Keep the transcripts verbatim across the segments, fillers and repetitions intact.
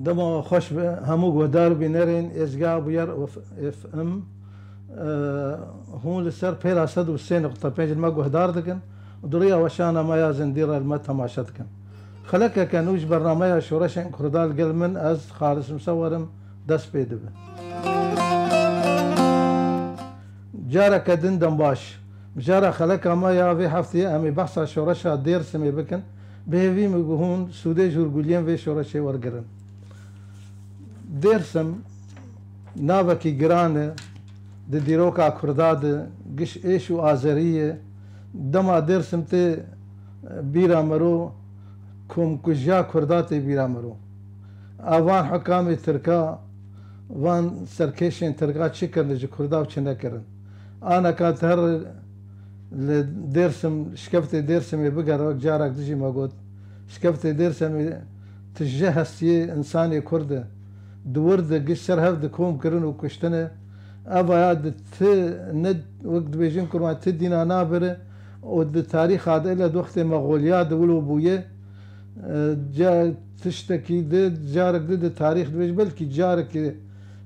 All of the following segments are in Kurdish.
Dema we xweş be, hemû guhdar û bînerên êzgeha Bûyer F M. Hûn li ser pêla sed û sê nokta pênc li me guhdar dikin û di riya weşana me ya zindî re li me temaşe dikin. Xelekeke nû ji bernameya Şoreşên Kurda li gel min, ez Xalis Misewer im, dest pê dibe. Careke din dem baş. Mijara xeleka me ya vê hefteyê em ê behsa şoreşa Dêrsimê bikin. Bi hêvî me ku hûn sûdê ji hûrguliyên vê şoreşê wergirin. Dêrsim navekî giran e di dîroka Kurda de, giş êş û azerî ye. Dema Dêrsim tê bîra miro, komkujiya Kurda tê bîra miro. A van hikamê Tirka, van serkêşên Tirka çi kirine ji Kurda û çi nekirin. Aneka tu her li Dêrsim, şkeftê Dêrsimê bigere, wek carek dijî me got, şkeftê Dêrsimê tije hestiyê insanê Kurd e. Di wir de giş ser hev di kom kirin û kuştine. Eva ya di ti ne, wek dibêjin kurma, ti dîna nabire û di tarîxa de ile di wextê Mexoliya de wilo bûye. E, ca-, tiştekî di, carek di, di tarîx dibêj, belkî carekê,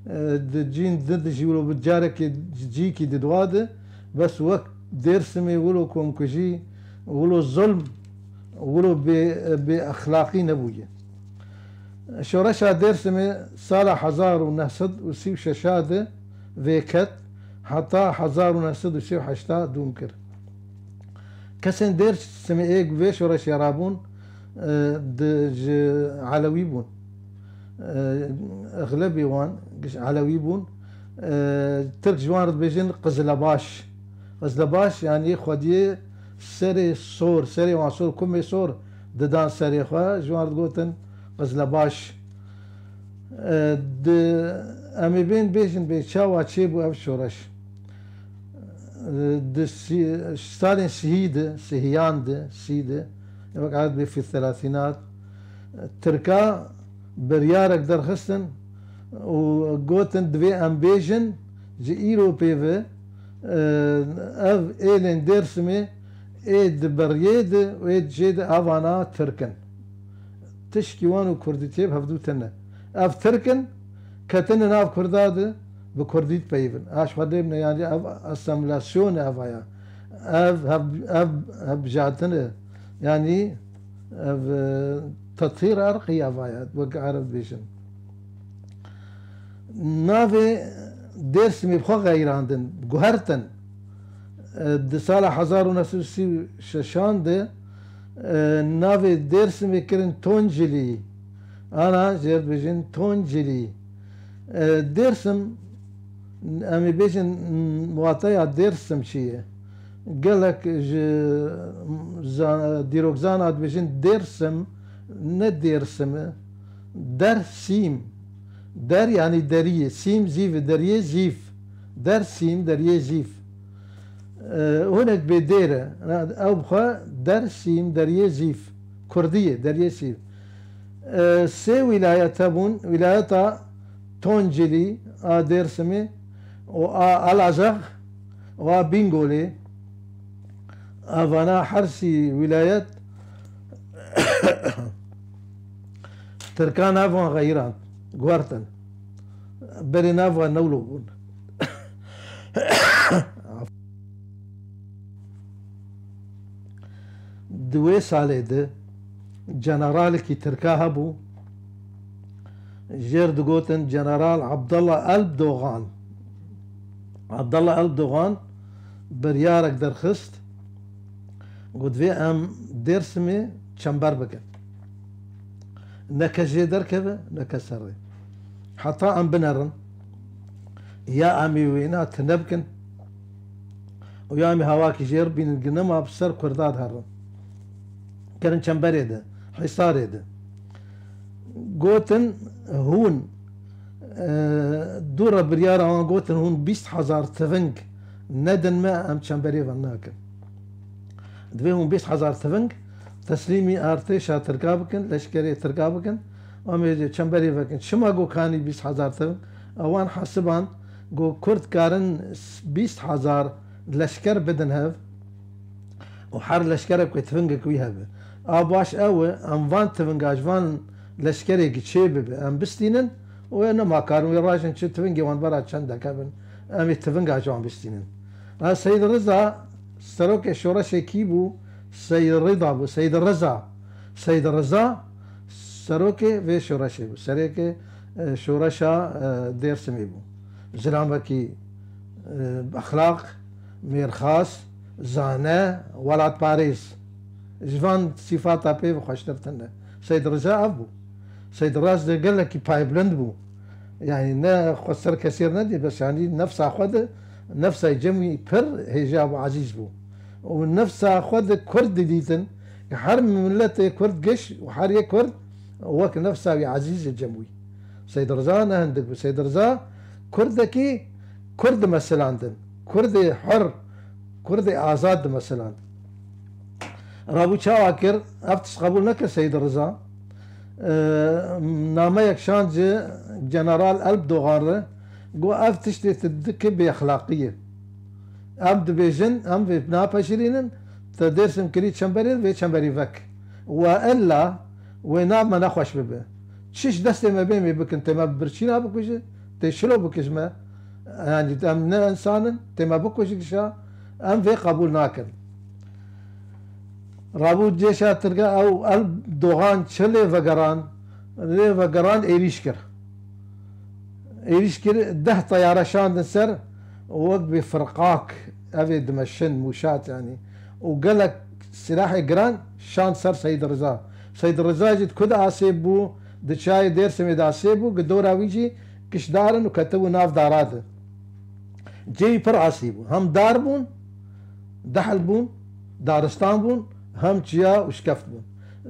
e, di cîn di, di jî wilo bi carekê cîkî di dua di, bes wek Dêrsimê wilo komkujî, wilo zulm, wilo bê, bê exlaqî nebûye. Şoreşa Dêrsimê sala hezar û neh sed û sî û şeş de vêket, heta hezar û neh sed û sî û heşt dûm kir. Kesên Dêrsimê ê ku vê şoreşê rabûn, e, di, ji Elewî bûn. E, exlebê wan ji Elewî bûn. E, Tirk ji wan re dibêjin Qizlebaş. Qizlebaş, yanî xwediyê serê sor, serê wan sor, kumê sor didan serê xwe, ji wan re digotin Qizlebaş. E, di, em ê bên bêjin bê çawa çêbû ev şoreş. E, di sî-, salên sihî de, sihiyan de, sî de, wek ered bê fî selâsînat, Tirka biryarek derxistin û gotin, divê em bêjin, ji îro pê ve, e, ev êlên Dêrsimê ê di beriyê de û ê di jê de evana Tirk in. Tişkî wan û Kurdîtiyê bi hevdû tune. Ev Tirk in, ketine nav Kurda de, bi Kurdî dipeyivin. A ji xwe dê bine, yanî ev asîmîlasyon e, eva ya. Ev hev-, ev hevbijartin e. Yanî ev, e, tetîr erqî eva ya, wek Ereb dibêjin. Navê Dêrsimê bi xwe xeyirandin, guhertin. E, di sala hezar û neh sed û sî û şeşan de, e, navê Dêrsimê kirin Toncilî. Ana jêr dibêjin Toncilî. E, Dêrsim, em ê bêjin, wateya Dêrsim çi ye? Gelek ji za-, dîrokzana dibêjin Dêrsim, ne Dêrsim e. Dersîm. Der yanî deriyê. Sîm zîv e, deriyê zîv. Dersîm, deriyê zîv. E, hinek bê dêr e. Ew bi xwe Dersîm, deriyê zîv. Kurdî ye, deriyê zîv. E, sê wîlayet hebûn. Wîlayeta Toncilî a Dêrsimê û a Elazığ û a Bîngolê. Evana her sî wîlayet Tirkan nav wan xeyirand, guhertin. Berê nav wan newlo bûn. Di wê salê de generalekî Tirka hebû, jêr digotin General Abdullah Eldogan. Abdullah Eldogan biryarek derxist, got, divê em Dêrsimê çember bikin. Ne kes jê derkeve, ne kes serê. Heta em binerin, ya em ê wêna tune bikin û ya em ê hawakî jê re bînin, ginema bi ser Kurda diherin. Kerin çemberê de, hîsarê de. Gotin, hûn, e, dû re biryara wan gotin, hûn bîst hezar tiving nedin me, em çemberê ve nakin. Divê hûn bîst hezar tiving teslîmî artêşa Tirka bikin, leşkerê Tirka bikin, em ê çemberê vekin. Çima got kanî bîst hezar tiving? Ewan hesiban got Kurd karin bîst hezar leşker bidin hev û her leşkerek wê tivingek wî hebe. A baş ew e, em van tivinga ji van leşkerekî çê bibe, em bistînin û em nema karin wê rajin çi tivingê wan bera çendeke bin, em ê tivinga ji wan bistînin. Ha, Seyîd Riza, serokê şoreşê kî bû? Seyîd Rida bû, Seyîd Riza. Seyîd Riza serokê vê şoreşê bû, serokê, e, şoreşa, e, Dêrsimê bû. Zilamekî, e, exlaq, mêrxas, zane, welatparêz. Ji van sîfata pê ve xweştir tune. Seyîd Riza ev bû. Seyîd Riza gelekî payblind bû. Yani ne xwe ser kesêr nedî, bes yani nefsa xwe de, nefsa cem wî pir hêja bû, ezîz bû. Û nefsa xwe de Kurd didîtin, her miletê Kurd giş û her yek Kurd wek nefsa wî ezîz e cem wî. Seyîd Riza ne hindik bû. Seyîd Riza Kurdekî Kurd dimeselandin. Kurdê hur, Kurdê azad dimeselandin. Rabû çawa kir? Ev tişt qebûl nekir Seyîd Riza. Ee, nameyek şand ji General Elp Dogan re, got, ev tiştê tu dikî bêexlaqî ye. Em dibêjin, em vê napejirînin, te Dêrsim kirî çemberê, vê çemberî vek. We ella wê nav me nexweş bibe. Çi ji destê me bê, em ê bikin, tê me bi birçîna bikujin, tê şilo bikij me. Yani em ne însan in, tê me bikujin gişa, em vê qebûl nakin. Rabû cêşa Tirke ew Elp Dogan çi lê vegeran, lê vegeran êrîş kir. Êrîş kir, deh teyare şandin ser, wek bi firqak, ev ê dimeşin, mûşat yani. Û gelek silahê giran şand ser Seyîd Riza. Seyîd Riza jî di ku de asê bû, di çiyayê Dêrsimê de asê bû, gi dora wî jî kiştdar in û ketibû nav dara de. Cê wî pir asî bû. Hem dar bûn, dehl bûn, daristan bûn, hem çiya û şikeft bûn.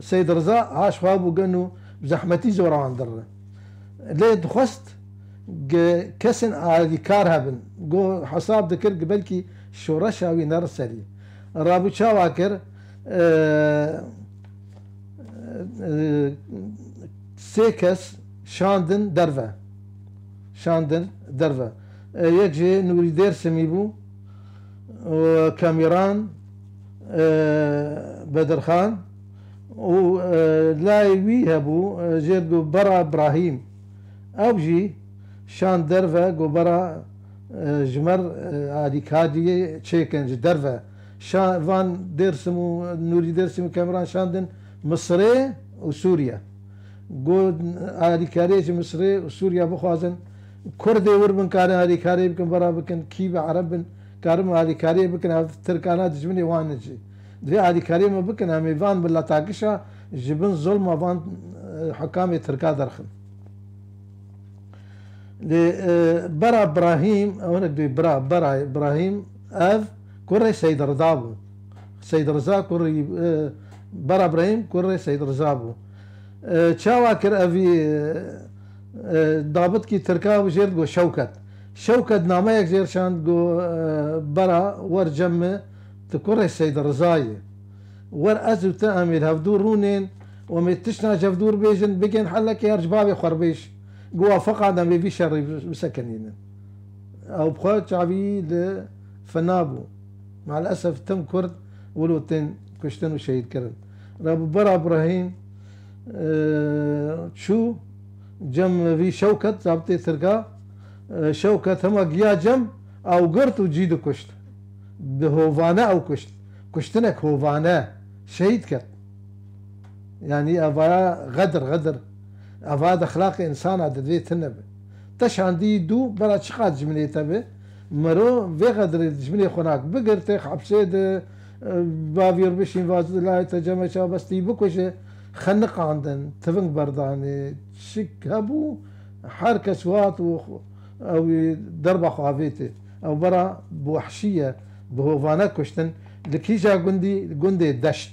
Seyîd Riza haş xwe bû gen û bi zehmetî zora wan dirre. Lê dixwest ge-, kesên alîkar hebin. Go hesab dikir ge belkî şoreşa wî nerin serî. Rabû çawa kir? E, e, sê kes şandin derve. Şandin derve. E, yek jê Nûrî Dêrsimî bû, e, Kamîran, e, Bedirxan û, e, layê wî hebû, e, jê digot Bera Brahîm. Ew jî şand derve, got bera, e, ji me re, e, alîkariyê çêkin ji derve. Şa-, van Dêrsim û Nûrî Dêrsim û Kemiran şandin Misirê û Sûriye. Got alîkariyê ji Misirê û Sûriye bixwazin, Kurdê wir bin karin alîkariyê bikin, bera bikin, kî bi Ereb bin, karin alîkariyê bikin, ev Tirkana dijminê wan in jî. Divê alîkariyê me bikin, em ê van mileta gişa ji bin zulma van, e, hekamê Tirka derxin. Lê, e, Bera Brahîm, ew hinek dê bira, Bera Brahîm, ev kurê Seyd Rida bû. Seyd Riza kurê, e, Bera Brahîm kurê Seyd Riza bû. E, çawa kir evî, e, e, dabitkî Tirka û jê re digot Şewket. Şewket nameyek jê re şand, got, e, Bera, wer cem min, tu kurê Seyd Riza yî. Wer ez û tu em ê li hevdû rûnên û em ê tiştna ji hevdû re bêjin, bigên helekê her ji bavê xwe re bêj. Got, wa feqat em ê vî şerî bisekinînin. Ew bi xwe çavî li fina bû. Me'l esef tim Kurd wilo tên kuştin û şehîd kirin. Rabû Bera Brahîm, e, çû cem vî Şewket, zabitê Tirka, e, Şewket hema giya cem, ew girt û cî dikuşt. Bi hovane ew kuşt. Kuştinek hovane. Şehîd ket. Yanî evaya xedir, xedir. Evaya di exlaqê insana de divê tune be. Te şandî dû, bera çiqas cimlê te be, mero vê xedirê cimlê xwe nak. Bigirtê hepsê de, e, bavîr bişîn, vazî layê te ceme çabestî bikuje, xeniqandin, tiving berdanê, çik hebû, her kes hat û ew ê derba xwe avêtê. Ew bera bi wehşî ye, bi hovane kuştin. Li kîja gundî? Gundê Deşt.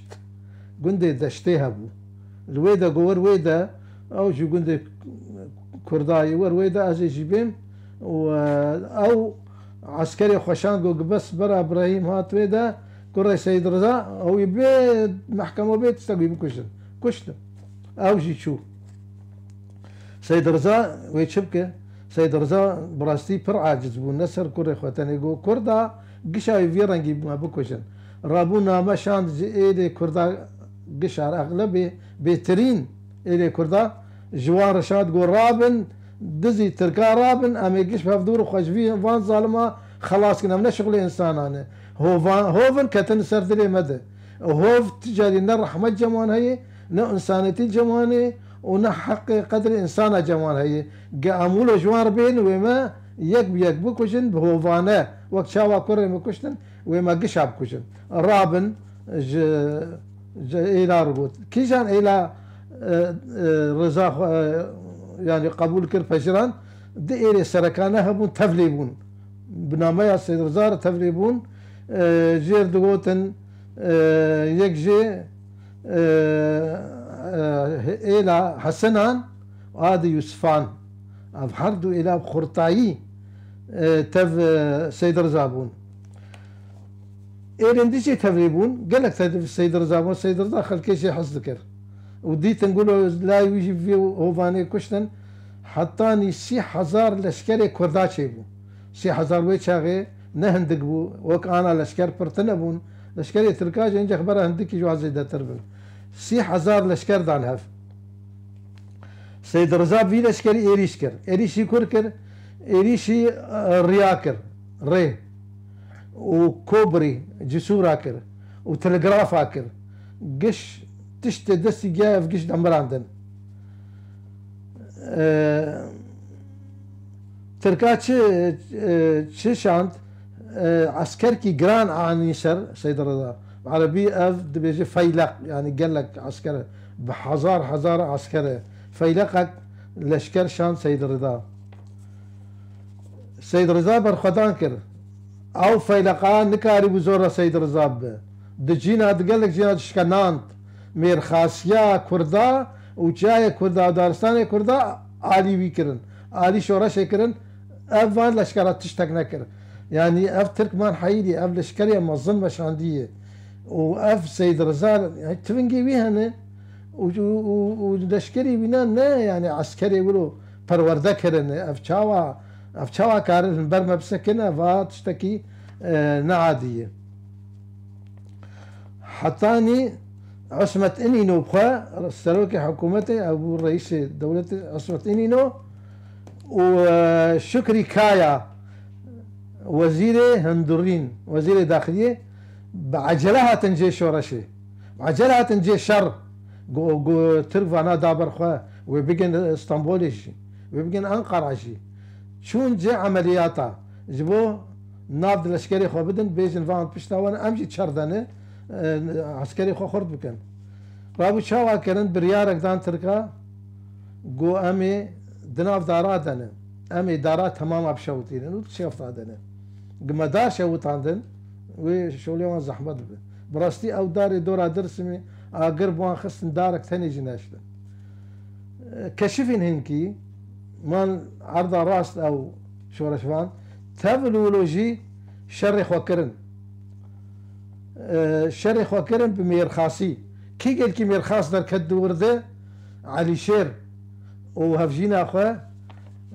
Gundê Deştê hebû. Li wê de, go wir wê de, ew ji gundê Kurda yê, wir wê de ez ê jî bêm. Û, e, ew eskerê xweşan go, bes Bera Birahîm hat wê de, kurê Seyd Riza, ew ê bê mehkema bê tiştek wî bikujin. Kuştin. Ew jî çû. Seyd Riza wê çi bike? Seyd Riza bi rastî pir aciz bû, ne ser kurê xwe tenê got, Kurda gişa wî vî rengî me bikujin. Rabû name şand ji êlê Kurda gişa re, exlebê bêtirîn êlê Kurda Ji wan re şand got, rabin, dizî tirka rabin, em ê giş bi hev dûr û xwe ji vî van zalima xelas kin, em ne şixulê însanan e. Hovan, hovin ketin ser dilê me de. Hov ti carî ne rehmet cem wan heye, ne însanetî cem wan e û ne heqê qedrê însana cem wan heye. Ge em wilo ji wan re bên wê me yek bi yek bikujin, bi hovane, wek çawa kurê me kuştin, wê me gişa bikujin. Rabin ji, ji êla re got. Kîjan êla, e, e, Riza xwe, e, yanî qebûl kir, pejirand? Di êrê serekane hebûn, tevlê bûn. Bi nameya Seyd Riza re tevlê bûn. E, jêr digotin, e, yek jê, e, e, êla Hesenan, a di Yusufan. Ev her du êla bi xurtayî, e, tev, e, Seyd Riza bûn. Êrên dî jî tevlî bûn, gelek tev Seyd Riza bûn. Seyd Riza xelkê jê hez dikir. Û dîtin gulo layê wî jî vê hovanê kuştin. Hetanî sî hezar leşkerê Kurda çêbû. Sî hezar wê çaxê ne hindik bû. Wek ana leşker pirtine bûn. Leşkerê Tirka jî hincek bera hindikî ji wan zêdetir bin. Sî hezar leşker dan hev. Seyd Riza vî leşkerî êrîş kir. Êrîşî kur kir? Êrîşî, e, riya kir. Rê. Û kobirî, cisûra kir. Û telegrafa kir. Giş tiştê destî giya ev giş demirandin. E, Tirka çi, e, çi şand? E, eskerkî giran anî ser Seyd Riza. Bi erebî ev dibêje feyleq, yanî gelek esker, bi hezar hezar esker e. Feyleqek leşker şand Seyd Riza. Seyd Riza berxwedan kir. Ew feyleqa nikarîbû zora Seyd Riza bibe. Di cîna, di gelek cîna dişkenand. Mêrxasiya Kurda û çiyayê Kurda û daristanê Kurda alî wî kirin. Alî şoreşê kirin. Ev van leşkera tiştek nekir. Yanî ev Tirkman heyîrî, ev leşkerê mezin meşandiye. Û ev Seyd Riza, yanî tivingê wî hene. Û, û, û, û leşkerê wîna ne, yanî eskerê wilo perwerde kirine. Ev çawa, ev çawa karin ber me bisekine, va tiştekî, e, neadî ye. Hetanî Ismet Înîno bi xwe serokê hikûmetê, ew bû reîsê dewletê, Ismet Înîno û, e, Şukrî Kaya, wezîrê hundirîn, wezîrê daxiliyê, bi ecele hatin cê şoreşê. Bi ecele hatin cê şer. Got, got, Tirk vana da ber xwe, wê bigin Stenbolê jî, wê bigin Enqara jî. Çûn cê emeliyata, ji bo nav di leşkerê xwe bidin, bêjin van pişta we ne, em jî çer dene, e, eskerê xwe xurt bikin. Rabû çawa kirin, biryarek dan Tirka, got, em ê di nav dara dene. Em ê dara temama bişewitînin û şewta dene. Gi me dar şewitandin, wê şolê wan zehmet bibe. Bi rastî ew darê dora Dêrsimê agir bi wan xistin, darek tenê jî neştin. Keşifên hinkî, man erda rast ew şoreşvan, tev li wilo jî şerê xwe kirin. E, şerê xwe kirin bi mêrxasî. Kî gelkî mêrxas derket di wir de? Elîşêr û hevjîna xwe,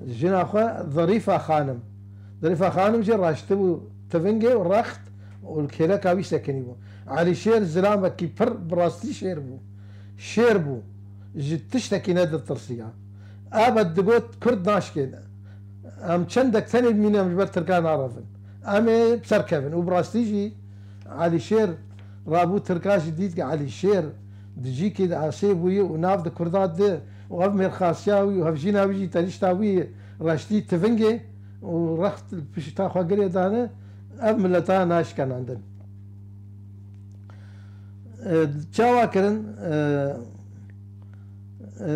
jina xwe Zerîfa Xanim. Zerîfa Xanim jî raştibû tivingê û rext û li kêleka wî sekinîbû. Elîşêr zilamekî pir bi rastî şêr bû. Şêr bû. Ji tiştekî neditirsiya. Ebed digot, Kurd naşkên. Em çendek tenê bimînin, em ji ber Tirka narevin. Em ê bi ser kevin. Û bi rastî jî Elîşêr rabû Tirka jî dît ku Elîşêr di cîkê de asê bûye û nav di Kurda di û ev mêrxasiya wî û hevjîna wî jî tenişta wî reştî tivingê û rext pişta xwe girê dane, ev mileta naşkenandin. E, çawa kirin? E, e,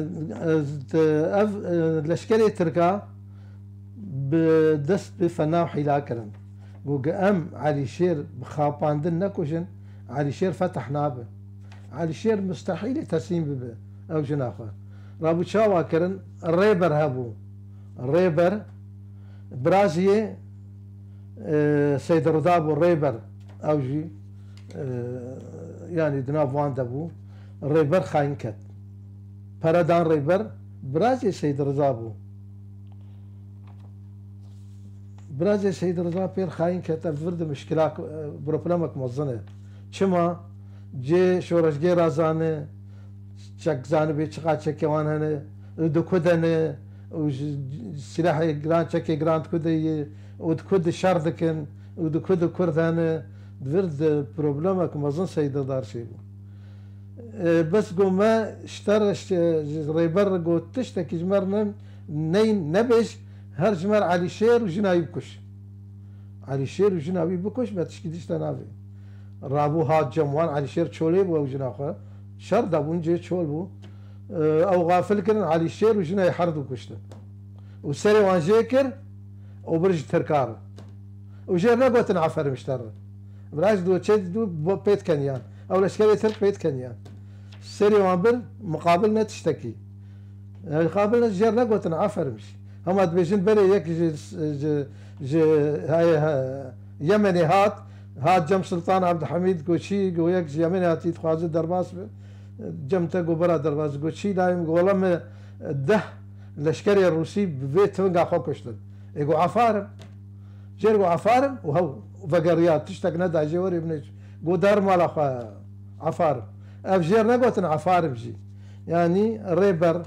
e, ev, e, leşkerê Tirka bi dest bi fena û hîla kirin. Got, em Elîşêr bi xapandin nekujin, Elîşêr fetih nabe. Elîşêr mustehîlê teslîm bibe ew jina xwe. Rabû çawa kirin? Rêber hebû. Rêber, biraziyê, e, Seyd Rida bû, Rêber. Ew jî, e, yanî di nav wan de bû. Rêber xayîn ket. Pere dan Rêber, birazê Seyd Riza bû. Birazê Seyd Riza pêr xayîn ket, ev vir di mişkilak, e, problemek mezin e. Çima? Cê şoreşgêra zane, çek zanibê çiqa çekê wan hene, Û di ku de ne, û ji, silahê giran, çekê giran di ku de ye, û di ku de şer dikin, û di ku de Kurd hene, di vir de problemek mezin Seyda dar çêbû. E, bes got me ji te re, ji, ji rêber re got tiştekî ji me re ne, ney nebêj, her ji me re Elîşêr û jina wî bikuş. Elîşêr û jina wî bikuş, me tişkî dî ji te navê. Rabû hat cem wan, Elîşêr çolê bû ew jina xwe. Şer dabûn cê çol bû. Ew xafil kirin, Elîşêr û jinê her du kuştin. Û serê wan jê kir û bir ji Tirka re. Û jê negotin aferin ji te re. Viraj du çê du bo-, pêt keniyan. Ew leşkerê Tirk pêt keniyan. Serê wan bir, muqabil ne tiştekî. Muqabil ne jê negotin aferin ji. Hema dibêjin berê yek ji, ji, ji, heye, he, Yemenê hat, hat cem Sultan Abdulhamid, got çî, got yek ji Yemenê hatî dixwaze derbas be. Cem te got bera derbas, got çî layim, got wela me deh leşkerê Rûsî bi vê tivinga xwe kuştin. Ê got afarim. Jêr got afarim û hew vegeriya, tiştek neda jê werê binê. Got der mala xwe afarim. Ev jêr negotin afarim jî. Yanî rêber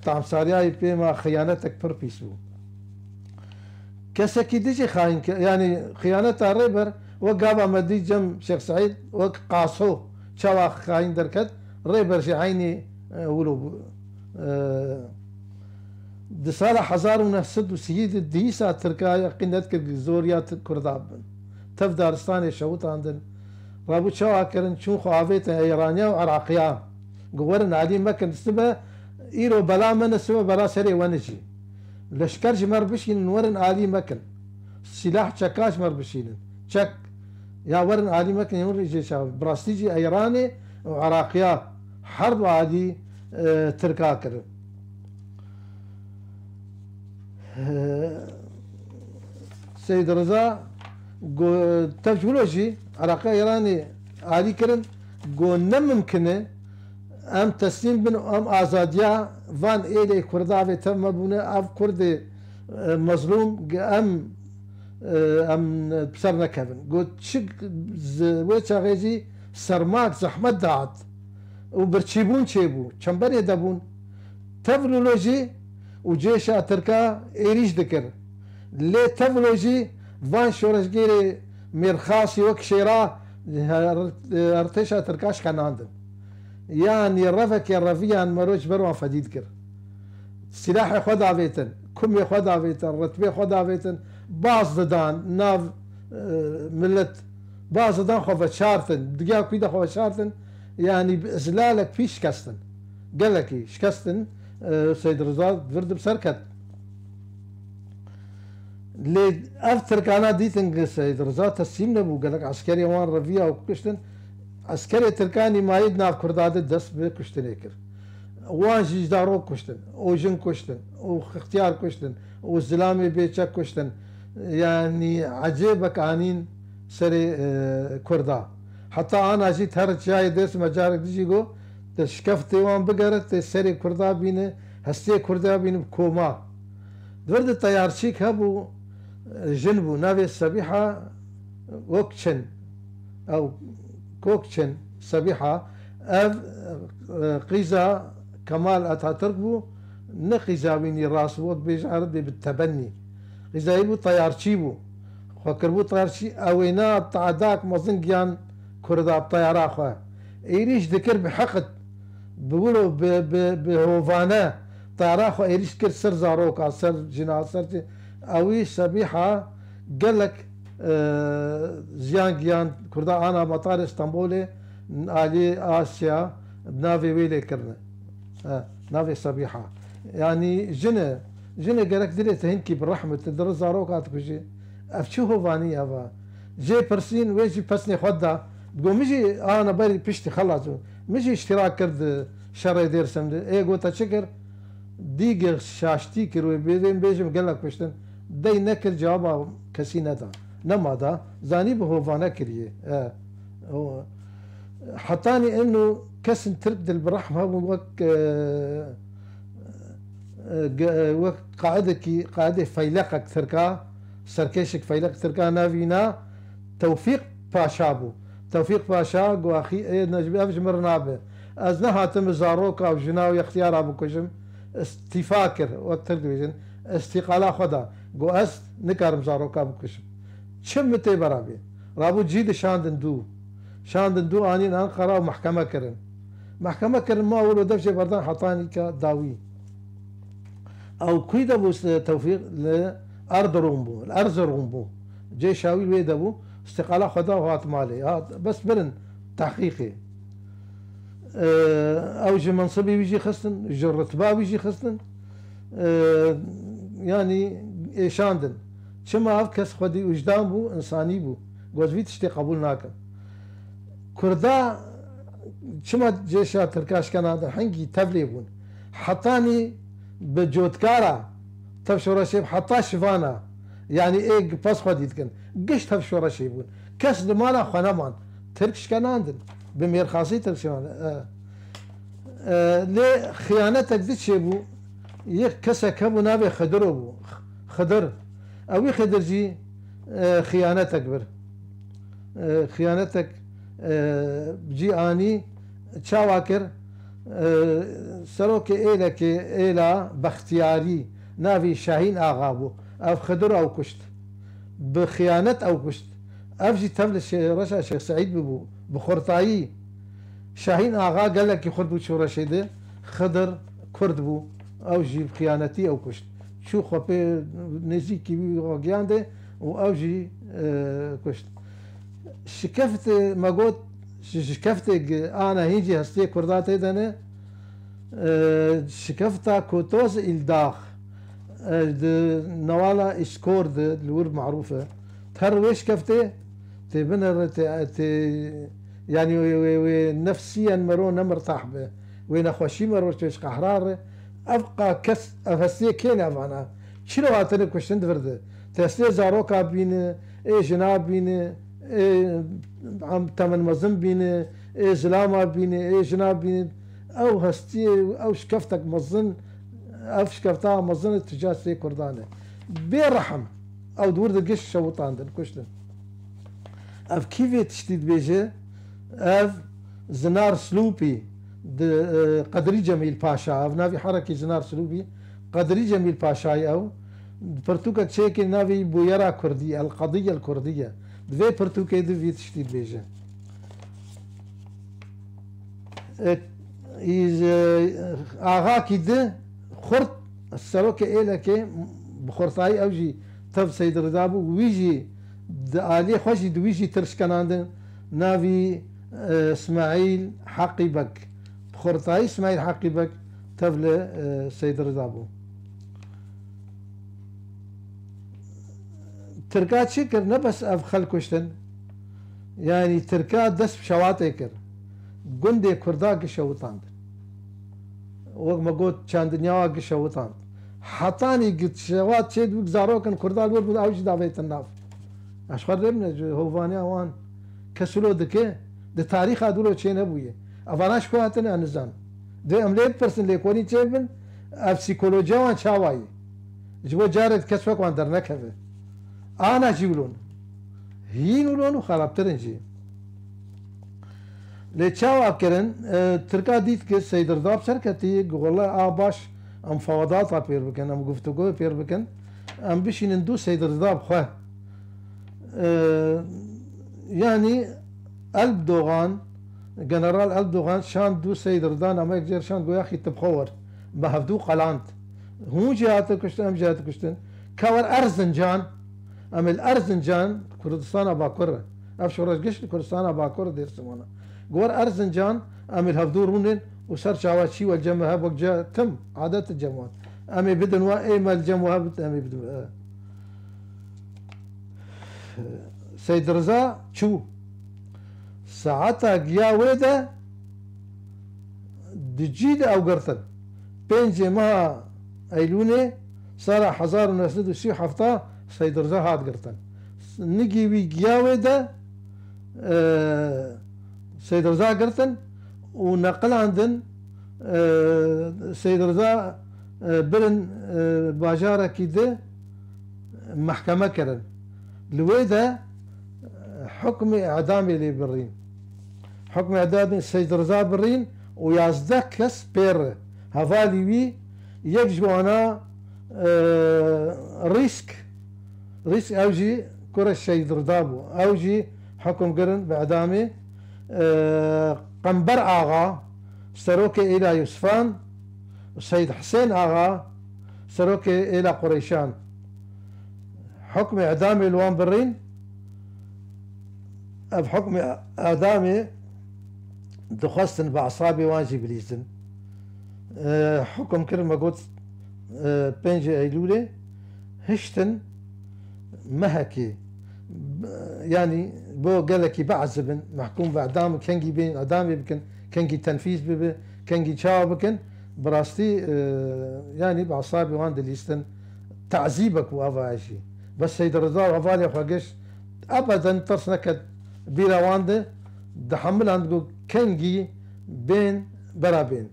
tamsariyayî pê ma xiyanetek pir pîs bû. Kesekî dijî xayîn ke-, yanî xiyaneta rêber wek gava me dî cem Şêx Seîd, wek qaso çawa xayîn derket, rêber jî eynî, e, wilo bû. E, di sala hezar û neh sed û sî de dîsa Tirka yeqîn nedikir zoriya Ti-, Kurda bibin. Tev daristanê şewitandin. Rabû çawa kirin, çûn xwe avêtin Eyraniya û Iraqiya. Gu werin alî mekin, sibe îro bela me ne, sibe bela serê we ne jî. Leşker ji me re bişînin, werin alî mekin. Sîlah çeka ji me re bişînin. Çek. Ya werin alî mekin, hûn rê jê çav. Bi rastî jî Eyranê û Iraqiya her du alî, e, Tirka kirin. E, Seyid Riza got, tev ji wilo jî Iraqiya Eyranê alî kirin, got ne mimkin e, em teslîm bin û em azadiya van êlê Kurda vê tev me bûne, ev Kurdê, e, mezlûm, em, e, em bi ser nekevin. Got, çi z-, wê çaxê jî sermak, zehmet dihat û birçîbûn çêbû, çemberê de bûn. Tev wilo jî û cêşa Tirka êrîş dikir. Lê tev wilo jî van şoreşgêrê mêrxasî wek şêra her-, artêşa Tirka şkenandin. Yanî revekê reviyan mero ji ber wan fedî dikir. Silahê xwe davêtin, kumê xwe davêtin, ritbê xwe davêtin, baz didan nav, e, milet, baz didan xwe veşartin, digiya kû de xwe veşartin, yanî bi izlalek pî şikestin. Gelekî şikestin, e, Seyid Riza vir di bi ser ket. Lê ev Tirkana dîtin ku Seyid Riza teslîm nebû, gelek eskerê wan reviya û kuştin. Eskerê Tirkan nîmayî di nav Kurda de dest bi kuştinê kir. Wan jî zarok kuştin, û jin kuştin, û ixtiyar kuştin, û zilamê bêçek kuştin. Yanî ecêbek anîn serê, e, Kurda. Heta ana jî her çiyayê Dêrsimê carek dijî got, te şikeftê wan bigere, tê serê Kurda bîne, hestiyê Kurda bîne bi koma. Di vir de teyarçîk hebû, jin bû, navê Sebîha Gökçen. Ew Gökçen Sebîha, ev, e, qîza Kemal Atatürk bû, ne qîza wînî rast bû, wek bêje erebê bi tebennî. Qîza wî bû, teyarçî bû. Xwe kiribû teyarçî, ewêna teadak mezin giyan Kurda bi teyara xwe. Êrîş dikir bi heqid, bi wilo, bi, bi, bi hovane, teyara xwe êrîş kir ser zaroka, ser jina, ser çi-, ewî Sebîha gelek, e, ziyan giyan Kurda ana matarê Stenbolê, alî Asya, navê wê lê kirine. E, navê Sebîha. Yanî jine, jine gerek dilê te hinkî bi rehmet, te dir zaroka dikujî. Ev çi hovanî ev a? Jê pirsîn, wê jî pesnê xwe da. Digo, min jî ana berî piştî xelas bû. Min jî îştirak kir di şerê Dêrsim de. Ê, got, te çi kir? Dîgê şaştî kir wê, bêjim, bêjim gelek kuştin. Dey nekir, cewaba kesî neda. Nema da. Zanî bi hovane kiriye. E, o, hetanî eno kesin Tirk dil bi rehm hebûn wek, e, e, ge-, e, wek qaidekî, qaidê feyleqek Tirka, serkêşek feyleq Tirka navîna Tewfîq Paşa bû. Tewfîq Paşa got, axî, ê, ne, ev ji min re nabe. Ez nehatim zaroka û jina û yextiyara bikujim. îstîfa kir, wek Tirk dibêjin, îstîqala xwe da. Got, ez nikarim zaroka bikuşim. Çi min tê bera bê? Rabû cî de şandin dû. Şandin dû anîn Enqera û mehkeme kirin. Mehkeme kirin, ma wilo dev jê berdan hetanîka dawî. Ew kûy de bû, Tewfîq? Li Erdirum bû, li Erzirum bû. Cê şawî wê de bû, îstîqala xwe da û hat malê. Hat, bes birin tehqîqê. Ew ji mensibê wî jî xistin, ji ritba wî jî xistin. Yanî êşandin. Çima ev kes xwedî wijdan bû, însanî bû. Got, vî tiştê qebûl nakim. Kurda çima cêşa Tirka şkenandin? Hingî tevlê bûn. Hetanî bi cotkara tev şoreşê, heta şivana, yanî ê pez xwedî dikin. Giş tev şoreşê bûn. Kes li mala xwe neman. Tirk şkenandin. Bi mêrxasî Tirk şkenandin. E, e, lê xiyanetek di çêbû. Yek kesek hebû, navê Xidiro bû. Xidir. Ewî Xidir jî, e, xiyanetek bir. E, xiyanetek, e, cî anî, çawa kir? E, serokê êlekê, êla Bextiyarî, navî Şahîn Axa bû. Ev Xidir ew kuşt. Bi xiyanet ew kuşt. Ev jî tev li şê-, reşa Şêx Seîd bibû. Bi xurtayî. Şahîn Axa gelekî xurt bû şoreşê de. Xidir Kurd bû. Ew jî bi xiyanetî ew kuşt. Çû xwe pê nêzîkî wî xwe giyandê û ew jî, e, kuşt. Şikeftê me got, şi-, şikeftê gi-, ana hîn jî hestiyê Kurda tê de ne. E, şikefta Kotoz îl Dax, e, di newala Îskor de li wir merûf e. Ter wê şikeftê tê binere, tê, tê, yanî wê, wê, wê nefsiyen mero ne mirtah be. Wê nexweşî mero çêş qehra re. Ev qa kes, ev hestiyê kê ne vana? Çilo hatine kuştin di vir de? Testê zaroka bîne, ê jina bîne, ê em temin mezin bîne, ê zilama bîne, ê jina bîne. Ew hestiyê, ew şikeftek mezin, ev şikefta mezin e tu ca sê Kurdan e. Bê rehm. Ew di wir de giş şewitandin, kuştin. Ev kî vê tiştî dibêje? Ev Zinar Silûpî di, e, Qedrî Cemîl Paşa, ev navî herekî Zinar Silûpî, Qedrî Cemîl Paşayê ew, pirtûkek çêkê navê Bûyera Kurdî, El Qedîye El Kurdîye. Di vê pirtûkê de vî tiştî dibêje. E, îz, e, Axakî di xurt serokê êlekê bi xurtayî ew jî tev Seyd Rida bû. Wî jî di aliyê xwe jî di wî jî tir şkenandin. Navî, e, Îsmaîl Heqî Beg. Bi xurtayî Îsmaîl Heqî Beg tev li, e, Seyd Rida bû. Tirka çi kir? Ne bes ev xelk kuştin. Yanî Tirka dest bi şewatê kir. Gundê Kurda gişewitand. Wek me got, çandinyawa gişewitand. Hetanî gi şewat çê dibik zarokin Kurda li wir bûn, ew jî davêtin nav. Ez xwe rê bine ji hovaniya wan kes wilo dike, di tarîxa dû çê nebûye. Evana ji ku hatine, ez nizan. Dê em lê bipirsin, lêkolîn çê bibin, ev psîkolojiya wan çawa ye? Ji bo carek kes wek wan dernekeve. Ana jî wilo ne. Hîn wilo ne û xerabtir in jî. Lê çawa kirin? E, Tirka dît ki Seyd Rida bi ser ketî, got, wele a baş, em fewedata pêr bikin, em guftûgoyê pêr bikin, em bişînin dû Seyd Rida bi xwe. E, yanî Elpdogan, General Elpdogan şand dû Seyd Rida, nameyek jê re şand, got, yaxî tu bi xwe wer. Me hevdû qeland. Hûn jî hatin kuştin, em jî hatin kuştin. Ka wer Erzincan, em ê li Erzincan, Kurdistana Bakur e. Ev şoreş giş li Kurdistana Bakur e, Dêrsim wana. Got, wer Erzincan, em ê li hevdû rûnin û ser çawa çî we li cem we hebe, wek ca tim, adet e cem wan. Em ê bidin we, ê me li cem we hebit, em ê bidin we. Seyd Riza çû. Saeta giya wê de di cî de ew girtin. Pêncê meha Eylûnê sala hezar û neh sed û sî û heft Seyd Riza hat girtin. Nigî wî giya wê de, e, Seyd Riza girtin û neqilandin, e, Seyd Riza, e, birin, e, bajarekî di mehkeme kirin. Li wê de, e, hukmê edamê lê birîn. Hukmê edamê Seyd Riza birîn û yazdeh kes pê re. Hevalî wî Yek ji wana, e, Rîsk, Rîsk ew jî kurê Seyd Rida bû. Ew jî hukm kirin bi edamê. E, Qember Axa, serokê êla Yusufan, û Seyd Hisên Axa, serokê êla Qureyşan. Hukmê edamê li wan birîn, ev hukmê edamê dixwestin bi esabê wan jî bilîzin. E, hukum kir, me got, e, pêncê Eylûlê hiştin mehekê, b-, yanî bo gelekî biezibin, mehkûm bi edam, kengî bên edamê bikin, kengî tenfîz bibe, kengî çawa bikin, bi rastî, e, yanî bi esabê wan dilîstin, tezîbek û ava jî. Bes Seyd Rida û hevalê xwe giş ebeden tirs neket bîra wan de, dihemilan digot kengî bên bera bên.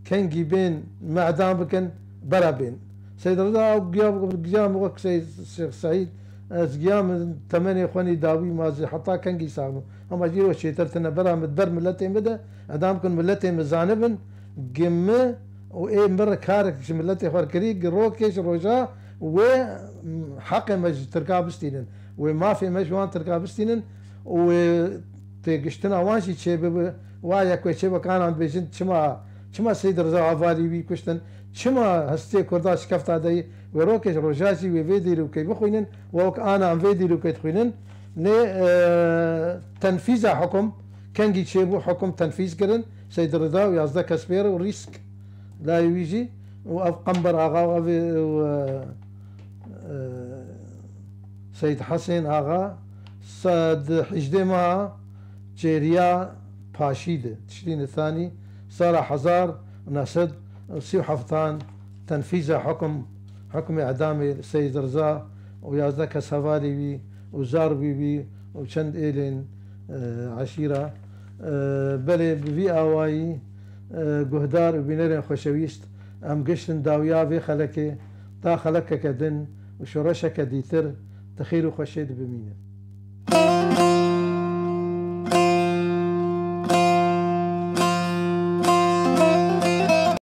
Kengî bên me edam bikin, bera bên. Seyd Rida ew giya, giya min wek Seyd Şêx Seîd, ez giya min temenê xwe nî dawî ma zî heta kengî sax bim. Hema jî îro çêtir tine bera min ber miletê min de, edam bikin miletê min zanibin, gi mi û ê min re karek ji miletê xwe kirî, gi rokê ji roja wê, m, heqê me ji Tirka bistînin. Wê mafê me ji wan Tirka bistînin û wê têgiştina wan jî çêbibe. Wa yek wê çêbe kanan bêjin çima, çima Seyd Riza hevalî wî kuştin, çima hestê Kurda şikefta deyî, wê rokê ji roja jî wê vê dîrokê bixwînin, wek ana em vê dîrokê dixwînin. Lê, e, tenfîza hukum kengî çêbû, hukum tenfîz kirin, Seyd Rida û yazdeh kes pê re û Rîsk layê wî jî û ev Qember Axa û ev ê, û, e, e, Seyd Hesên Axa se-, di hejdê meha Çêriya Paşî de, Tişrîn Thanî, sala hezar û neh sed û sî û heftan tenfîza hukum, hukmê edamê Seyd Riza û yazdeh kes hevalê wî û zarokê wî û çend êlên, e, eşîra. E, belê bi vî awayî, e, guhdar û bînerên xweşewîst, em giştin dawiya vê xelekê, ta xelekeke din û şoreşeke dîtir, di xêr û xweşê de bimînin.